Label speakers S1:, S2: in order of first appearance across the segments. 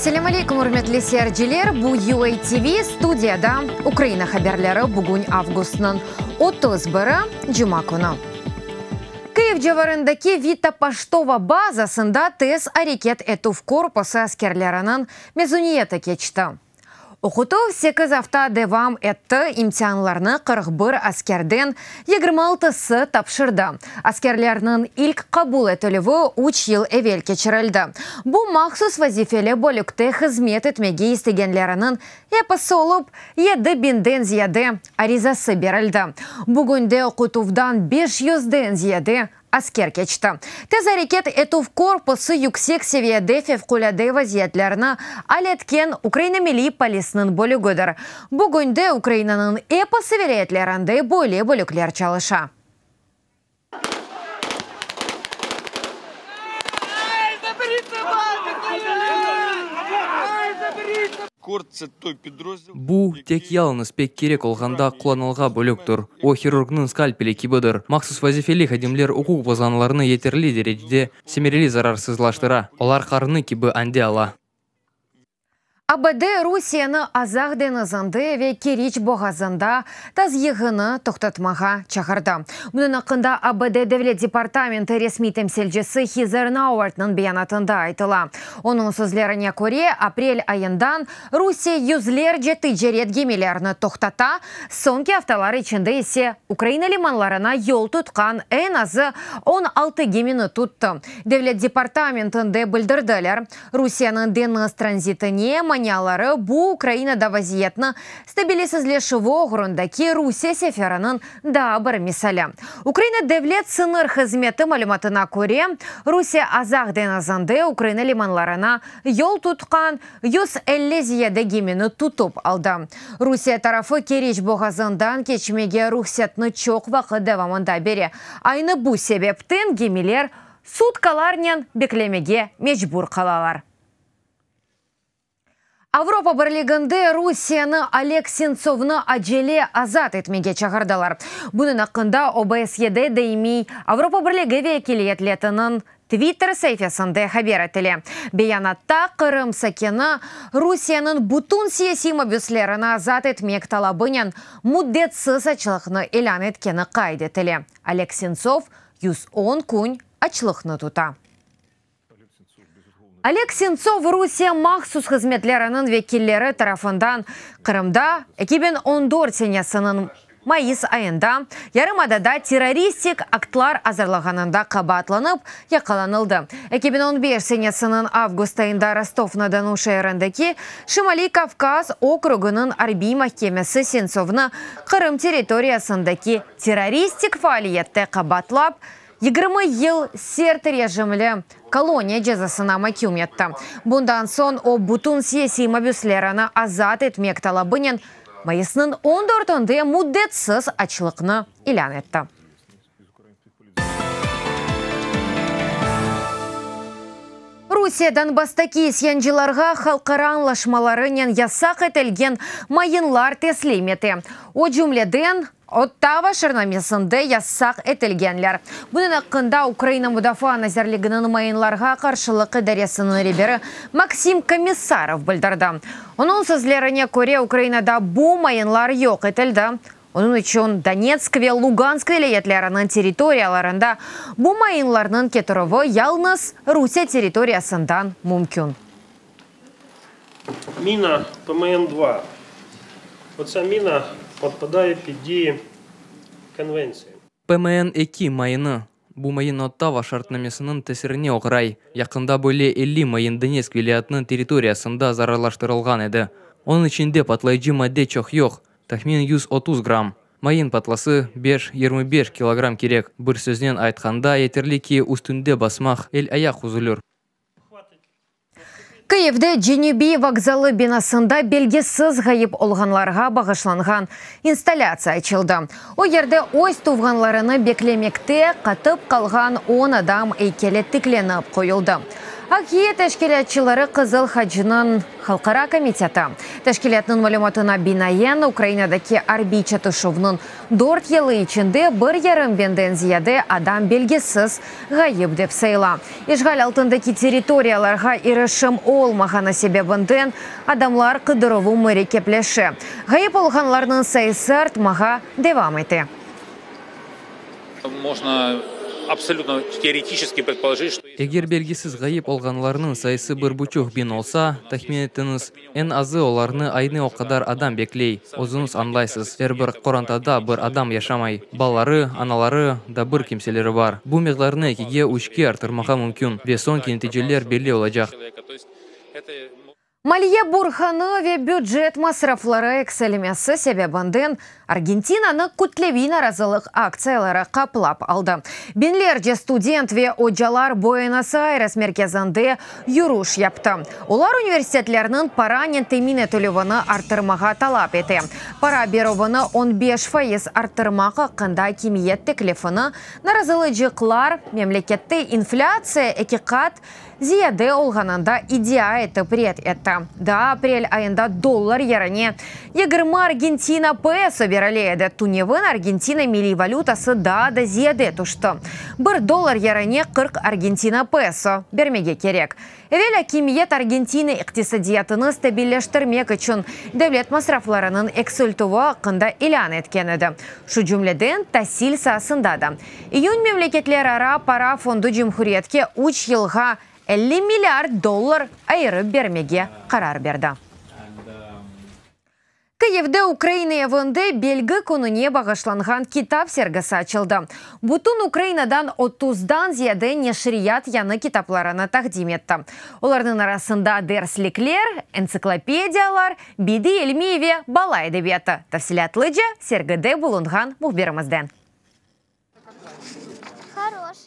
S1: Selâm aleyküm, ürmetli seyirciler! Bu UA TV, studiyada Ukraina haberleri, bugün avgustnıñ 31-i, cuma künü. Kyiv civarındaki Vita poştova bazasında tez areket etüv korpusı askerleriniñ mezuniyeti keçti. Oqutuv sekiz afta devam etti, imtianlarnı 41 askerden 26-sı tapşırdı. Askerlerniñ ilk qabul etilüvi üç yıl evel keçirildi. Bu mahsus vazifeli bölükte hızmet etmege istegenleriniñ episi olıp, 7000-den ziyade arizası berildi. Bugünde oqutuvdan 500-den ziyade asker keçti. Tez areket etüv korpusı yüksek seviyede fevqulâde vaziyetlerni al etken Ukraina Milliy polisiniñ bölügidir. Bugünde Ukrainanıñ episi vilâyetlerinde böyle bölükler çalışa.
S2: Bu, tek yalıñız pek kerek olğanda qullanılğa bölüktir. O, hirurgnıñ skalpeli kibidir. Mahsus vazifeli hadimler uquq bozğanlarnı yeterli derecede semereli zararsızlaştıra. Olar qarnı kibi ande ala.
S1: ABD Rusiyeni Azaq deñizinde ve Keriç boğazında tazyığını toqtatmağa çağırdı. Bunıñ aqqında ABD Devlet departamenti resmiy temsilcisi Heather Nauertniñ beyanatında aytıla. Onıñ sözlerine köre, aprel ayından Rusiye yüzlerce ticaret gemilerini toqtata, soñki aftalar içinde ise Ukraina limanlarına yol tutqan eñ azı 16 gemini tuttı, Devlet departamentinde bildirdiler. Rusiyeniñ deñiz tranzitine maniaları bu Ukrainada vaziyetni stabilisizleşüvi oğrundaki Rusiye seferiniñ daa bir misali. Ukraina Devlet sıñır hızmeti malümatına köre, Rusiye Azaq deñizinde Ukraina limanlarına yol tutqan 150 ziyade gemini tutıp aldı. Rusiye tarafı Keriç boğazından keçmege ruhsetni çoq vaqıt devamında bere. Aynı bu sebepten gemiler sutkalarnen beklemege mecbur qalalar. Avropa Birliginde Rusiyeni Oleg Sentsovnı acele azat etmege çağırdılar. Bunıñ aqqında OBSYede daimiy Avropa Birligi vekiliyetletiniñ Twitter saifesinde haber etile. Beyanatta Qırım sakini Rusiyeniñ bütün siyasiy mabüslerini azat etmek talabınen müddetsiz açlıqnı ilân etkeni qayd etile. Oleg Sentsov 110 kün açlıqnı tuta. Oleg Sentsov Rusiye mahsus hızmetleriniñ vekilleri tarafından Qırımda 2014 senesiniñ mayıs ayında yarımadada terroristik aktlar azırlağanında qabaatlanıp yaqalanıldı. 2015 senesiniñ avgust ayında Rostov-na-Donu şeerindeki Şimaliy Kavkaz okrugınıñ arbiy mahkemesi Sentsovnı Qırım territoriyasındaki terroristik faaliyette qabaatlap, 20 yıl sert rejimli koloniya cezasına maküm etti. Bundan soñ o, bütün siyasiy mabüslerini azat etmek talabınen mayısnıñ on dörtünde müddetsiz açlıqnı ilân etti. Rusiye Donbasstaki isyancılarğa halqara añlaşmalarınen yasaq etilgen mayınlar teslim ete, o cümleden, Ottava şartnamesinde yasaq etilgenler. Bunıñ aqqında Ukraina Mudafaa nazirliginiñ mayınlarğa qarşılıq idaresiniñ reberi Maksim Komissarov bildirdi. Onıñ sözlerine köre, Ukrainada bu mayınlar yoq etildi, onıñ içün Donetsk ve Lugansk vilâyetleriniñ territoriyalarında bu mayınlarnıñ ketirüvi yalnız Rusiye territoriyasından mümkün.
S3: Mina PMN-2. Otsa mina podpadaya pid diyi konventsiyi.
S2: PMN-2 mayını. Bu mayın Ottava şartnamesiniñ tesirine oğray. Yaqında böyle 50 mayın Donetsk vilâyetiniñ territoriyasında zararlaştırılğan edi. Onıñ içinde patlayıcı madde çoq yoq, tahminen 130 gramm. Mayın patlası, beş, 25 kilogramm kerek. Bir söznen aytqanda, yeterli ki, üstünde basmaq, el-ayaq üzülür.
S1: Kıyivde Cenübiy vokzalı binasında belgisiz ğayıp olğanlarğa bağışlanğan installâtsiya açıldı. O yerde öz tuvğanlarını beklemekte qatıp qalğan on adam eykeli tiklenip qoyuldı. Aktsiya teşkilâtçıları Qızıl Haçnıñ Halqara komiteti. Teşkilâtnıñ malümatına binaen, Ukrainadaki arbiy çatışuvnıñ dört yılı içinde bir yarım biñden ziyade adam belgisiz ğayıp dep sayıla. İşğal altındaki territoriyalarğa irişim olmağanı sebebinden adamlar qıdıruvı mürekkepleşe. Ğayıp olğanlarnıñ sayısı artmağa devam ete.
S2: Eger belgisiz ğayıp olğanlarnıñ sayısı bir buçuq biñ olsa, tahmin etiñiz, eñ azı olarnı aynı o qadar adam bekley. Özüñiz añlaysız, er bir qorantada bir adam yaşamay, balaları, anaları, da bir kimseleri bar. Bu miqdarnı ekige, üçke arttırmağa mümkün ve soñki neticeler belli olacaq.
S1: Maliye burhanı ve bücet masrafları eksilmesi sebebinden Argentinanı kütleviy narazılıq aktsiyaları qaplap aldı. Biñlerce student ve ocalar Buenos-Ayres merkezinde yürüş yaptı. Olar universitetlerniñ paranen temin etilüvini arttırmağa talap ete. Para berüvini 15% arttırmaq aqqında akimiyet teklifini narazılıcıqlar memlekette inflâtsiya eki qat ziyade olğanında iddia etip red etti. Daa aprel ayında dollar yerine 20 Argentina peso berile edi, tünevin Argentina milliy valütası daa da ziyade tüşti, bir dollar yerine 40 Argentina peso bermege kerek. Evel akimiyet Argentina iqtisadiyatını stabilleştirmek içün devlet masraflarınıñ eksiltüvi aqqında ilân etken edi, şu cümleden tasil saasında da. İyün Memleketlerara para fondu cumhuriyetke üç yılğa 50 milliard dollar ayırıp bermege qarar berdi. Kıyivde Ukraina evinde Belgi kününe bağışlanğan kitap sergisi açıldı. Bütün Ukrainadan otuzdan ziyade neşriyat yañı kitaplarını taqdim etti. Olarnıñ arasında derslikler, entsiklopediyalar, bediy-ilmiy ve bala edebiyatı. Tafsilâtlıca sergide bulunğan mühbirimizden.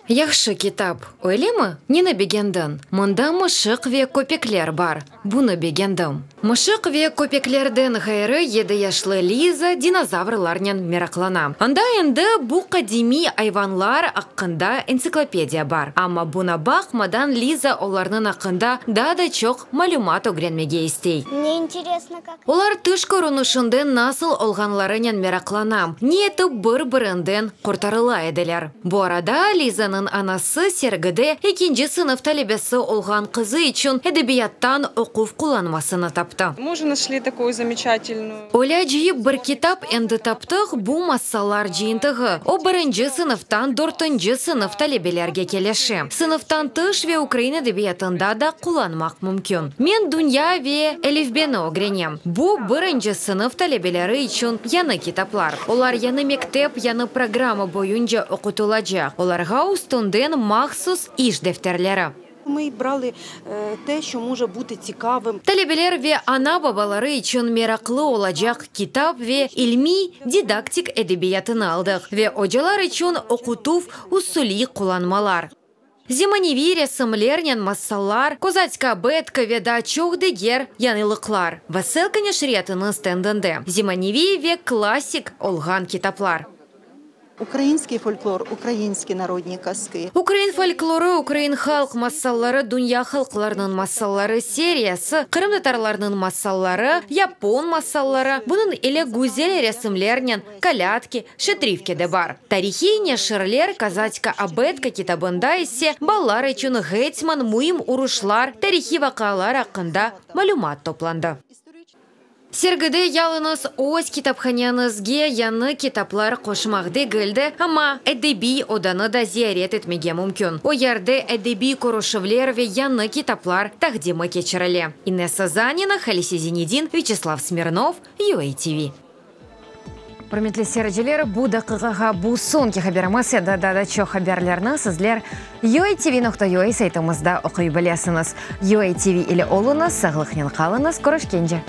S1: Yahşı kitap, öylemi? Neni begendiñ? Mında mışıq ve köpekler bar. Bunı begendim. Mışıq ve köpeklerden ğayrı yedi yaşlı Liza dinozavrlarnen meraqlana. Anda endi bu qadimiy ayvanlar aqqında entsiklopediya bar. Amma buña baqmadan Liza olarnıñ aqqında daa da çoq malümat ögrenmege istey. Olar tış körünişinden nasıl olğanlarınen meraqlanam, ne etip bir-birinden qurtarıla ediler. Bu arada Lizanıñ anası sergide ekinci sınıf talebesi olğan qızı içün edebiyattan oquv qullanmasını taptı. Öyle acayip bir kitap endi taptıq, bu masallar cıyıntığı. O birinci sınıftan dörtünci sınıf talebelerge kelişe. Sınıftan tış ve ukrain edebiyatında da qullanmaq mümkün. Men dünya ve elifbeni ögrenem. Bu, birinci sınıf talebeleri içün yañı kitaplar. Olar yañı mektep, yañı programma boyunca oqutılacaq. Olarğa üstünden mahsus iş defterleri. Talebeler ve ana-babaları içün meraqlı olacaq kitap ve ilmiy-didaktik edebiyatını aldıq ve ocalar içün oqutuv usuliy qullanmalar. Zemaneviy resimlernen masallar, Kozatska abetka ve daa çoq diger yañılıqlar, Veselka neşriyatınıñ stendinde zemaneviy ve klassik olğan kitaplar.
S4: Ukrainskiy folklor, ukrainskiy narodniy kazki.
S1: Ukrain folklorı, ukrain halq masalları, dünya halqlarınıñ masalları seriyası, qırımtatarlarnıñ masalları, yapon masalları, bunıñ ile güzel resimlernen kolâdki, şetrivke de bar. Tarihiy neşirler Kozatska abetka kitabında ise balalar içün ğetman, müim uruşlar, tarihiy vaqialar aqqında malümat toplandı. Sergide yalıñız öz kitaphaneñizge yañı kitaplar qoşmaq degil de, amma edebiy odanı da ziyaret etmege mümkün. O yerde edebiy körüşüvler ve yañı kitaplar taqdimi keçirile. İnessa Zanina, Halise Zinedin, Vyaçeslav Smirnov, UATV. Ürmetli seyirciler, bu daqiqağa bu soñki haberimiz edi. Daa da çoq haberlerni sizler uatv.ua saytımızda oquy bilesiñiz. UATV ile oluñız, sağlıqnen qalıñız, körüşkence!